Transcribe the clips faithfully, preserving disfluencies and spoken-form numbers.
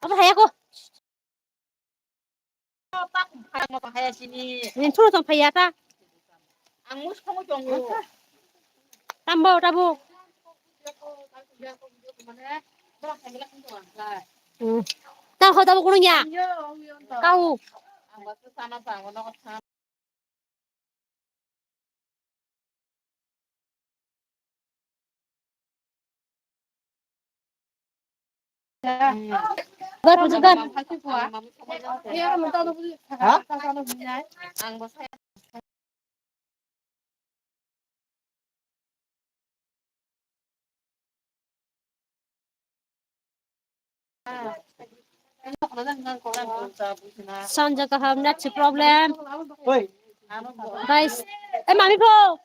Abo haya ko. Ni thuro tong phaya ta. Tambo tabuk. Hmm. Tang ho tabuk kuno ya. Kau. Gar, puja gar. Sanja kaham, net si problem. Guys, eh, mami pho.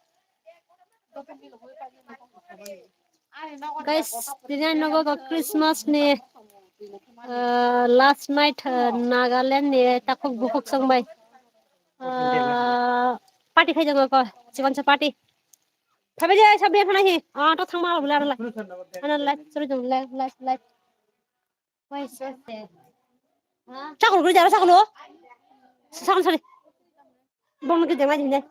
Guys, tini nogo go Christmas ni, uh, last night, uh, Nagaland ni takhuk bukhuk song bai. Uh, party khai jago ko, chikon sa party. Thabe je, sabi phana hi. Ah, to thangma bula la. Ana la, sorry jong la, la, la. Wai se se. Chakul guri jara chakul. Chakul sorry. Bong ke jema jine.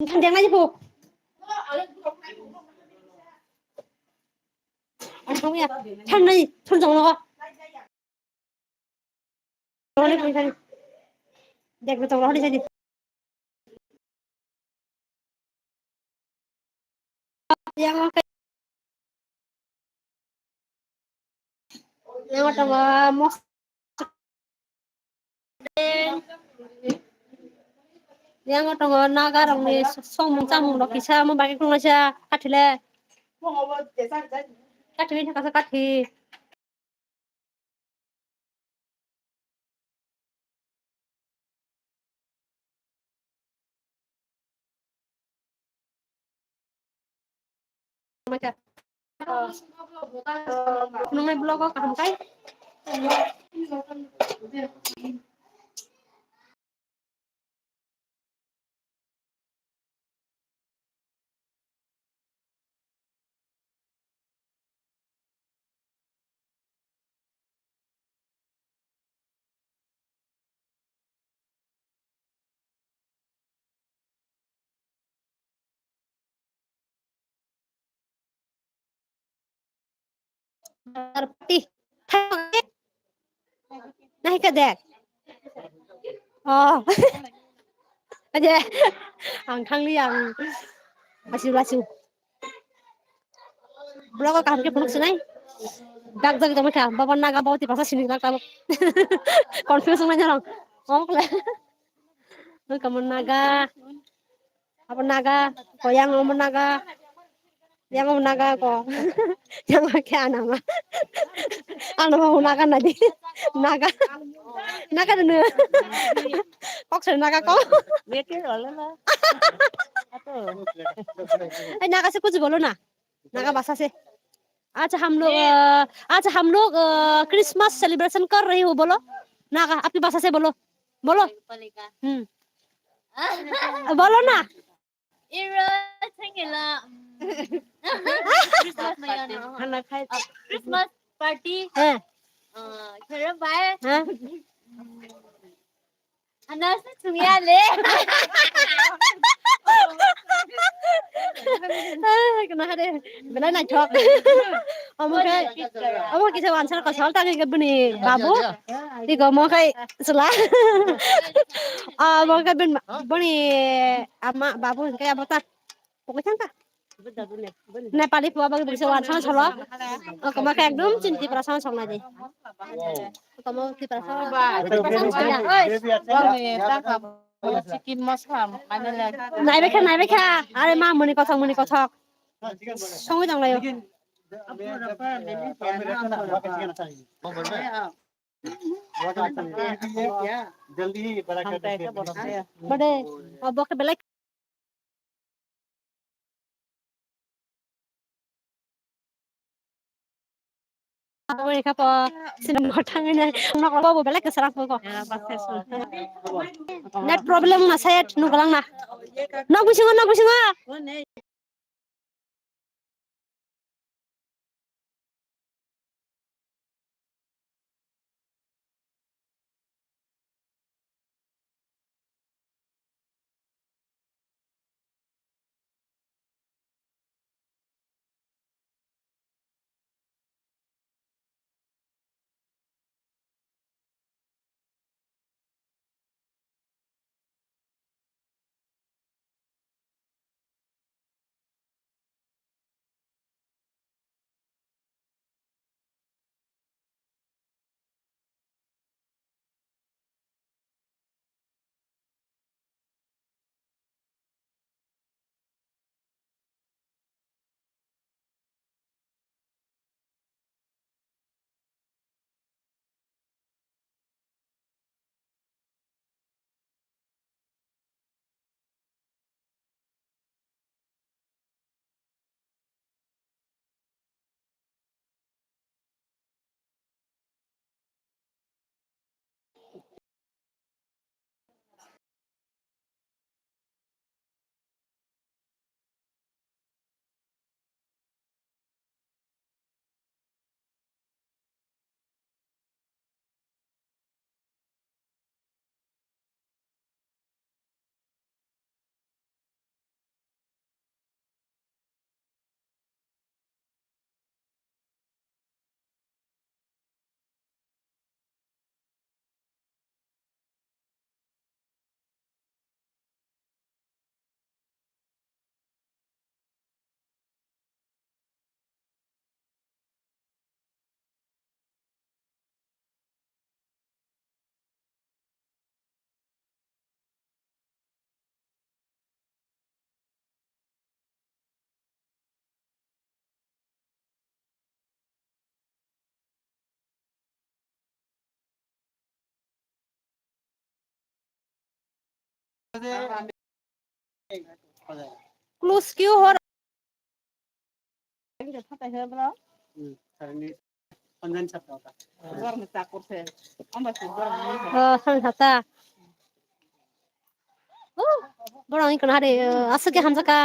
Thanjang nai phu. Ang thang ya. Than nai, than jong lo. Tong nai phu than. Dek tong lo di. Yang o tongo mos-, yang o tongo naga rokni songmung chamung rok kisa omo bagwi khulumlaisa kathi le. Kathi le thangkasa kathi. Nungnai vlog o kaham kai. Party. Nahika dek. Oh. Aje. Ang thangli ang. Asu asu. Vlog o kaham khe phunuk sinai. Dak jak tongma kha. Baba naga baba tiprasa sini dak tabuk. Confuse wngnai norok. Ong khle. Welcome naga. Abo naga, ko yang omo naga. Yang omo naga ko. Yang omo khe anama. Anama bo naga nadi. Naga. Naga dunu. Kok sir naga ko. Bete wala na. Ato. Ai naga se kuch bolo na. Naga bhasha se. Acha hum log, uh, acha hum log, uh, Christmas celebration kar rahe ho bolo. Naga, apni bhasha se bolo. Bolo. Hmm. Bolo na. Ira, changela. Christmas maya na. Hana khai. Ah, Christmas party. Eh. Ah, khere bai. Eh. Hana se chungya le. Ah, kena hade. Belai naithok. Omo khe, omo kisa wansar kosol tangwi khe bini babu. Tiko omo khe chwla. Omo khe bini, bini ama babu hinkhe abo ta pokoi thangkha. Nepali pua bagwi bini se wansar solo. Omo khe ekdom chini Tripura sound song nai di. Omo Tripura sound. Chicken masala, mane le. Naibe kha, naibe kha. Are ma muni kothok, muni kothok. Songwi tong laio. Bade, abo ke belai. Abo ekha po, sini mo thangwi nai, nok bo belai kwchwrang po ko. Net problem na saya nuklang na. Nok bisingo, nok bisingo. Close kyu hor. Oh, sang sata. Oh, borok wngkha na hari, oh, aswk khe hamjakha.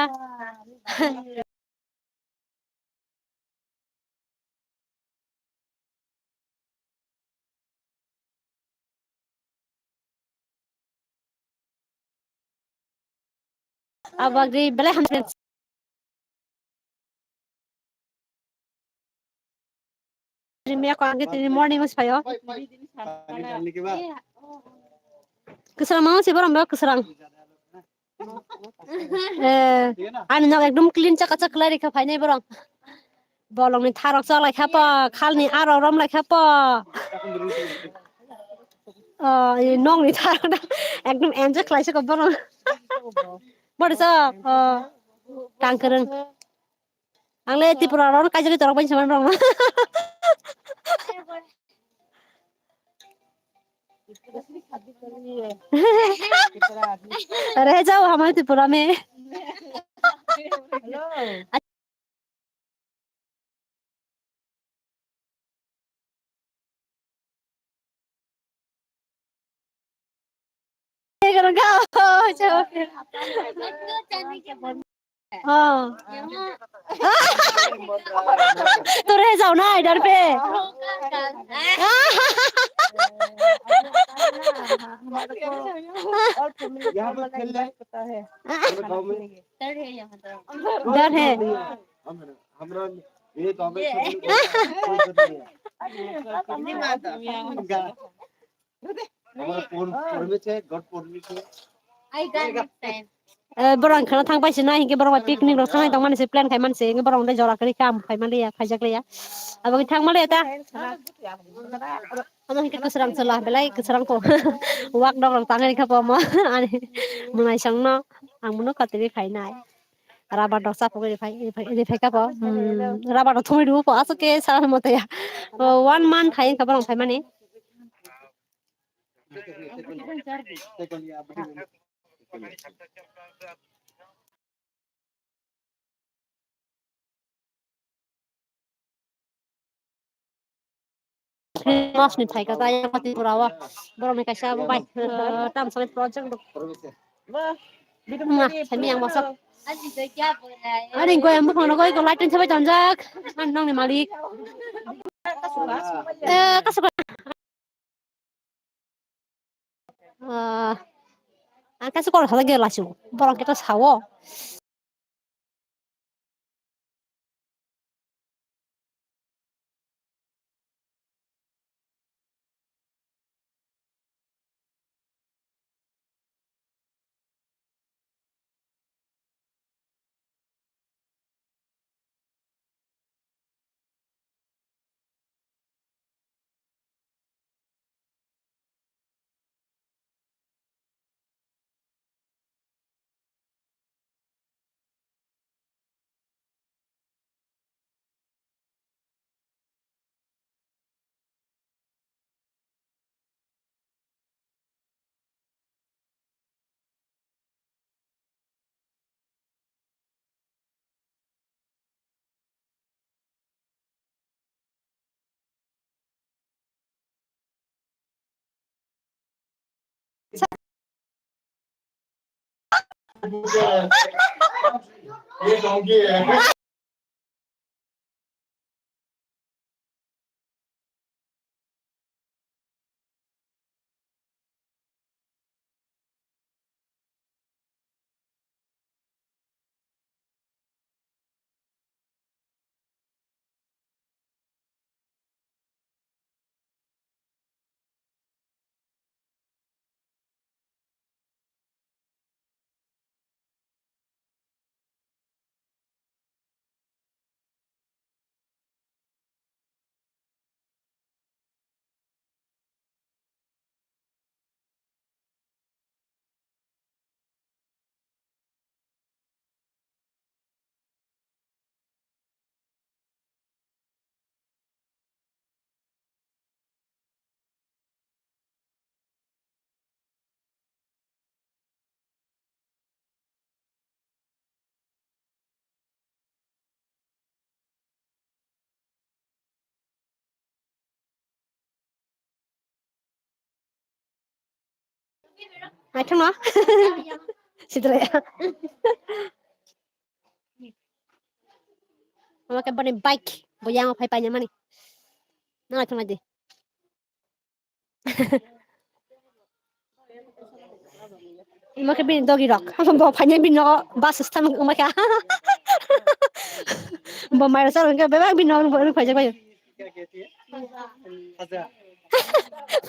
Abagri belai hamsin. Jimmy ako age tini morning os payo. Kwsrang mama si borok bo kwsrang. Eh, ani nok ekdom clean chaka chak khlai rikha phainai borok. Bolongni tharok chok lai kha po, khalni arok rom lai kha po. Oh, i nokni tharok na ekdom enjoy khlai se ko borok. Bori chok, oh, tang kwrwng. Ang le Tripura rok kaijagwi torok bai se man rok. Reh jao hamare Tripura mein. Oh. तो रह जाओ ना इधर पे। यहाँ पर खेल रहे हैं। डर है। हम, हमरा ये तो हमें ये। छोड़ दो, कोई जरूरत नहीं है। हमरा कोन, कोन में छे, गट कोन में छे। Eh, borok khana thang pai sina, hinkhe borok bai picnic rok thang tong mani se plan khai man se, hinkhe borok dai jora kari kam khai man liya, khaijak liya. Abo thang man liya ta. Amo hinkhe kwsrang chwla belai kwsrang ko. Wak dok rok tang ri kha po mo. Ani mwnai song no, ang bono katwi khai nai. Rubber rok chapugwi rifai, rifai, rifai kha bo. Hmm, rubber rok thumui rwo bo, aswk khe sa motya. Oh, one month hai wngkha borok phaimani. Mas ni thai ka ta ya pati pura wa. Borok ni kaisa bai, eh, tam soi project do. Ma, sami yang masuk. Ani goi ambo kono goi ko light sabai tanjak. An nong ni malik. Eh, kasu ka. Ah, ang kasu kor hala gela su. Borok kita sawo. Naithokno. Sidre. Mama ke bani bike. Bo yang phai paina mani. Naithokno di. Ima khe bini dogi rok. Bo phanya bini nogo bus stand ima khe. Bo mairo chalo hwnkhe bebak bini nogo phai jak bai.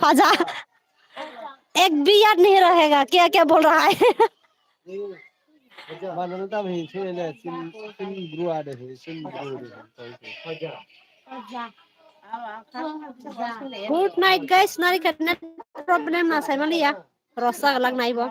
Faja. Ek bhi yaad nahi rahega, kya kya bol raha hai. Manana tam hi sene le sim, sim bru ade he, sim bru ade he. Good night, guys. Nari ka net problem na sai maliya. Rosa galak nai bo.